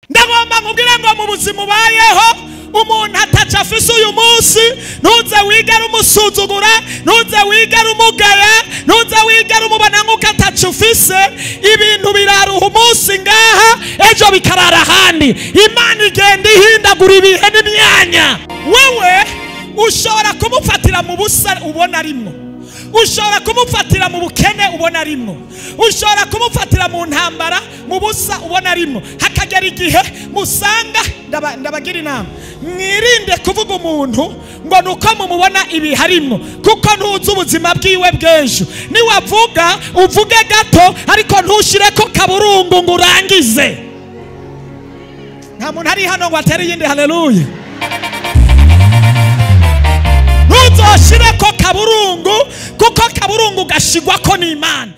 Ndagomba nkubwire ngo mu buzima ubayeho umuntu ataca afise uyu munsi, ntuze wigere umusuzugura, ntuze wigere umugaya, ntuze wigere umubona nk'uko ataca ufise. Ibintu biraruha umunsi ngaha, ejo bikarara ahandi. Imana igenda ihindagura ibihe n'imyanya. Wewe ushobora kumufatira mu busa ubona arimwo, ushobora kumufatira mu bukene ubona arimwo, ushobora kumufatira mu ntambara mu busa ubona arimwo. Hakagera igihe musanga, ndabagira inama, mwirinde kuvuga umuntu ngo nuko mumubona ibi harimwo, kuko ntuzi ubuzima bwiwe bw'ejo. Niwavuga uvuge gato, ariko ntushireko kaburungu ngo urangize. Nta muntu ari hano ngo atere iyindi haleluya. Ntuzoshireko kaburungu, kuko kaburungu gashigwako n'Imana.